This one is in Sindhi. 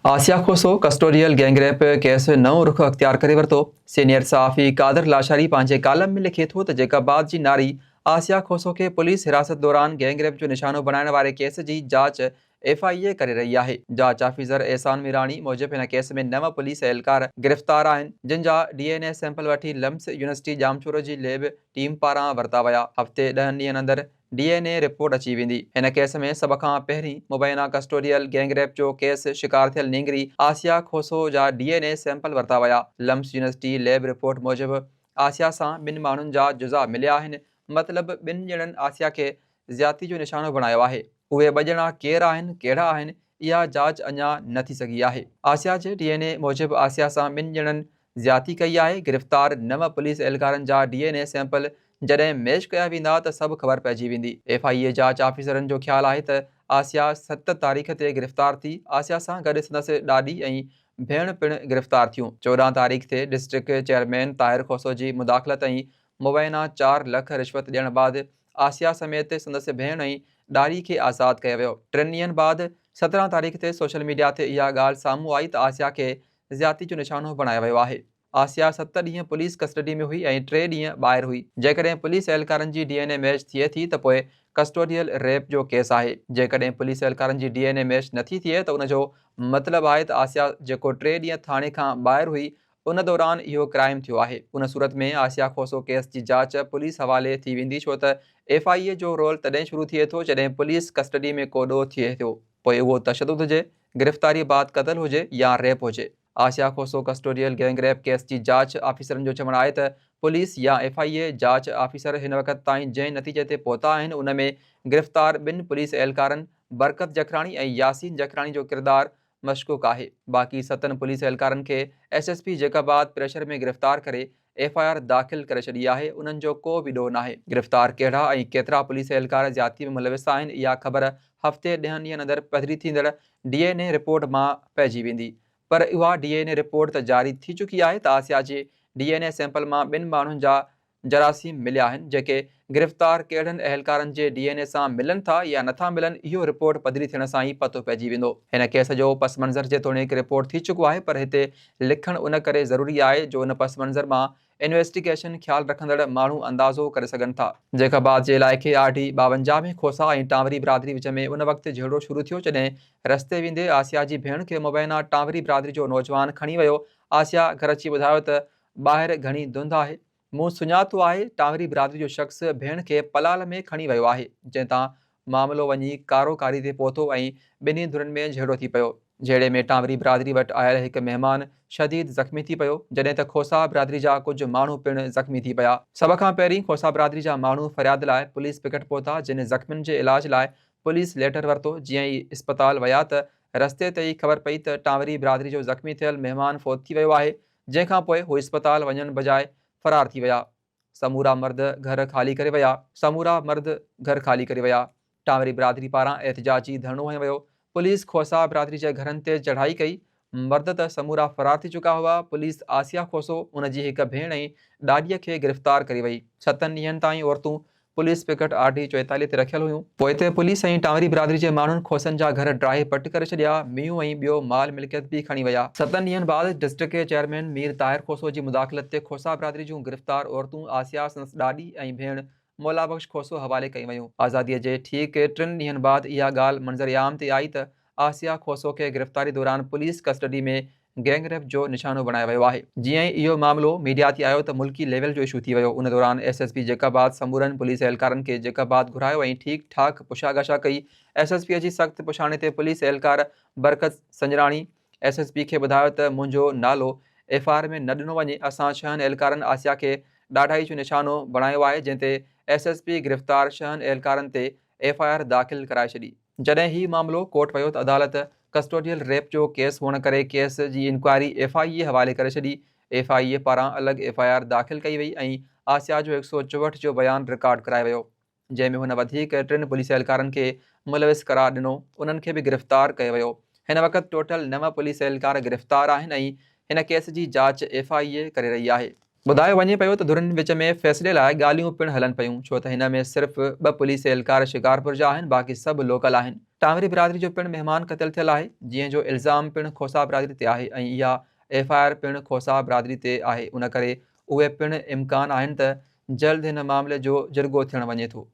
Asia Khoso custodial gang rape case نئون رخ اختيار ڪري ورتو. سينيئر صحافي قادر لاشاري پنهنجي ڪالم ۾ لکي ٿو ته جيڪب آباد جي ناري آسيا کوسو کي پوليس حراست دوران گينگ ريپ جو نشانو بڻائڻ واري ڪيس جي جاچ ايف I اي ڪري رهي آهي. جاچ آفيسر احسان ميراڻي موجب هن ڪيس ۾ نو پوليس اهلڪار گرفتار آهن جن جا ڊي اين اي سيمپل وٺي لمس يونيورسٽي ڄامشورو جي ليب ٽيم پاران ورتا ويا. هفتي ڏهن ڏينهن اندر ڊي اين اي رپورٽ اچي ويندي. هن ڪيس ۾ سڀ کان پهرين مبينا ڪسٽوڊيل گينگ ريپ جو ڪيس شڪار ٿيل نينگري آسيا کوسو جا ڊي اين اي سيمپل ورتا ويا. لمس يونيورسٽي ليب رپورٽ موجب آسيا سان ٻن ماڻهن جا جزا مليا آهن، مطلب ٻن ڄڻن آسيا کي زيادتي جو نشانو بڻايو آهي. اهي ٻه ڄڻا ڪير آهن، ڪهڙا آهن، اها جاچ اڃا نه ٿي سگهي آهي. آسيا جي ڊي اين اي موجب آسيا سان ٻن ڄڻن زيادتي ڪئي آهي، گرفتار نو پوليس اهلڪارن جا ڊي اين اي سيمپل جڏهن ميچ ڪيا ويندا ته سڀ خبر پئجي ويندي. ايف I اي جاچ آفيسرن جو خيال آهي ته آسيا ست تاريخ تي گرفتار ٿي، آسيا سان گڏ سندس ڏاڏي ۽ ڀيڻ پڻ گرفتار ٿيون. 14 تاريخ تي ڊسٽرڪٽ چيئرمين طاهر کوسو جي مداخلت ۽ مبينا چار لک رشوت ڏيڻ بعد آسيا سميت سندس ڀيڻ ۽ ڏاڏي کي آزاد ڪيو ويو. ٽن ڏينهن بعد 17 تاريخ تي سوشل ميڊيا تي اها ڳالهه سامهون آئي ته آسيا کي زيادتي جو نشانو بڻايو ويو آهي. آسيا ست ڏينهن پوليس ڪسٽڊي ۾ هئي ۽ ٽي ڏينهن ٻاهر هئي. جيڪڏهن پوليس اهلڪارن جي ڊي اين اي ميچ ٿئي ٿي ته پوء ڪسٽوڊيل ريپ جو ڪيس آهي. جيڪڏهن پوليس اهلڪارن جي ڊي اين اي ميچ نٿي ٿئي ته ان جو مطلب آهي ته آسيا جيڪو ٽي ڏينهن ٿاڻي کان ٻاهر هئي ان دوران اهو ڪرائيم ٿيو آهي. ان صورت ۾ آسيا کوسو ڪيس جي جاچ پوليس حوالي ٿي ويندي ڇو ته ايف I اي جو رول تڏهن شروع ٿئي ٿو جڏهن پوليس ڪسٽڊي ۾ ڪو ڏوهه ٿئي ٿو پوء اهو تشدد هجي، گرفتاري بعد قتل هجي يا ريپ هجي. Asia Khoso custodial gang rape case جي جاچ آفيسرن جو چوڻ آهي ته پوليس يا ايف I اي جاچ آفيسر هن وقت تائين جنهن نتيجي تي پهتا آهن ان ۾ گرفتار ٻن پوليس اهلڪارن برڪت جکراڻي ۽ ياسين جکراڻي جو ڪردار مشڪوڪ آهي باقي ستن پوليس اهلڪارن کي S S P Jacobabad pressure ۾ گرفتار ڪري ايف I R داخل ڪري ڇڏي آهي انهن جو ڪو به ڏوهه ناهي. گرفتار ڪهڙا ۽ ڪيترا پوليس اهلڪار زيادتي ۾ ملوث آهن اها خبر هفتي ڏهن ڏينهن اندر پڌري ٿيندڙ ڊي اين اي رپورٽ مان پئجي ويندي پر اها ڊي اين اي رپورٽ ته جاري ٿي چڪي آهي ته آسيا جي ڊي اين اي سيمپل مان ٻن ماڻهن جا جراثيم مليا آهن جيڪي گرفتار ڪهڙن اهلڪارن جي ڊي اين اي سان ملن ٿا يا نٿا ملن اهو رپورٽ پڌري ٿيڻ سان ئي پتو پئجي ويندو. هن ڪيس جو پس منظر جيتوڻيڪ رپورٽ ٿي چڪو آهي پر هتي لکڻ ان ڪري ضروري آهي جو ان پس منظر مان انويسٽيگيشن خيال رکندڙ ماڻهو اندازو ڪري سگهن ٿا. جيڪب آباد جي علائقي آر ڊي 52 ۾ کوسا ۽ ٽانوري برادري وچ ۾ ان وقت جهيڙو شروع ٿيو جڏهن رستي ويندي آسيا جي ڀيڻ کي مبينا ٽانوري برادري جو نوجوان کڻي ويو. آسيا گهر اچي ٻڌايو ته ٻاهر گهڻي ڌنڌ آهي. مون سڃاتو آهي، ٽانوري برادري جو شخص ڀيڻ کي پلال ۾ کڻي ويو آهي، جنهن تان معاملو وڃي ڪارو ڪاري تي پهتو ۽ ٻنهي ڌرين ۾ جهيڙو ٿي پيو. جهيڙي ۾ ٽانوري برادري وٽ آيل هڪ مهمان شديد زخمي ٿي پيو، جڏهن ته کوسا برادري جا ڪجهه ماڻهو پڻ زخمي ٿي پيا. سڀ کان پهرين کوسا برادري جا ماڻهو فرياد لاء پوليس پڪٽ پهتا، جن زخمين جي علاج لاء پوليس ليٽر ورتو، جيئن ئي اسپتال ويا ته رستي تي ئي خبر پئي ته ٽانوري برادري جو زخمي ٿيل مهمان فوت ٿي ويو آهي، جنهن کان پوء هو اسپتال وڃڻ بجاء فرار ٿي ويا. سمورا مرد گهر خالي ڪري ويا. سمورا مرد گهر خالي ڪري ويا. ٽانوري برادري پاران احتجاجي ڌرڻو هنيو ويو. پوليس کوسا برادري جي گهرن تي چڙهائي ڪئي. مرد ته سمورا فرار ٿي چڪا هئا. پوليس آسيا کوسو، ان جي هڪ ڀيڻ ۽ ڏاڏيء کي گرفتار ڪري وئي. ستن ڏينهن تائين عورتون پوليس پڪٽ آر ڊي 44 تي رکيل هيون. پوئتي پوليس ۽ ٽانوري برادري جي ماڻهن کوسن جا گهر ڊاهي پٽ ڪري ڇڏيا، مينهون ۽ ٻيو مال ملڪيت به کڻي ويا. ستن ڏينهن بعد ڊسٽرڪٽ چيئرمين مير طاهر کوسو جي مداخلت تي کوسا برادري جون گرفتار عورتون آسيا، سندس ڏاڏي ۽ ڀيڻ مولا بخش کوسو حوالي ڪيون ويون. آزادي جي ٺيڪ ٽن ڏينهن بعد اها ڳالهه منظر عام تي آئي ته آسيا کوسو کي گرفتاري دوران پوليس ڪسٽڊي ۾ گينگ ريپ جو نشانو بڻايو ويو آهي. جيئن ئي اهو معاملو ميڊيا تي آيو ته ملڪي ليول جو اشو ٿي ويو. ان دوران ايس ايس پي جيڪب آباد سمورن پوليس اهلڪارن کي جيڪب آباد گهرايو ۽ ٺيڪ ٺاڪ پڇا ڳاڇا ڪئي. ايس ايس پي جي سخت پڇاڻي تي پوليس اهلڪار Barkat Sanjrani S S P کي ٻڌايو ته منهنجو نالو ايف I R ۾ نه ڏنو وڃي، اسان ڇهن اهلڪارن آسيا کي ڏاڍائي جو نشانو بڻايو آهي، جنهن تي ايس ايس پي گرفتار ڇهن اهلڪارن تي ايف I R داخل ڪرائي ڇڏي. جڏهن هي معاملو ڪورٽ ويو ته عدالت ڪسٽوڊيل ريپ جو ڪيس هئڻ ڪري ڪيس جي انڪوائري ايف I اي حوالي ڪري ڇڏي، ايف I اي پاران الڳ ايف I R داخل ڪئي وئي ۽ آسيا جو 164 جو بيان رڪارڊ ڪرايو ويو، جنهن ۾ هن وڌيڪ ٽن پوليس اهلڪارن کي ملوث قرار ڏنو، انهن کي به گرفتار ڪيو ويو. هن وقت ٽوٽل نو پوليس اهلڪار گرفتار آهن ۽ هن ڪيس جي جاچ ايف I اي ڪري رهي آهي. ٻڌايو وڃي پيو ته ڌرين وچ ۾ فيصلي لاء ڳالهيون پڻ هلن پيون ڇو ته هن ۾ صرف ٻه پوليس اهلڪار شڪارپور جا آهن باقي سڀ لوڪل آهن. ٽانوري برادري جو پڻ مهمان قتل ٿيل آهي جنهن جو الزام پڻ کوسا برادري تي آهي ۽ اها ايف I R پڻ کوسا برادري تي آهي ان ڪري اهي پڻ امڪان آهن ته جلد هن معاملي جو جرڳو ٿيڻ وڃي ٿو.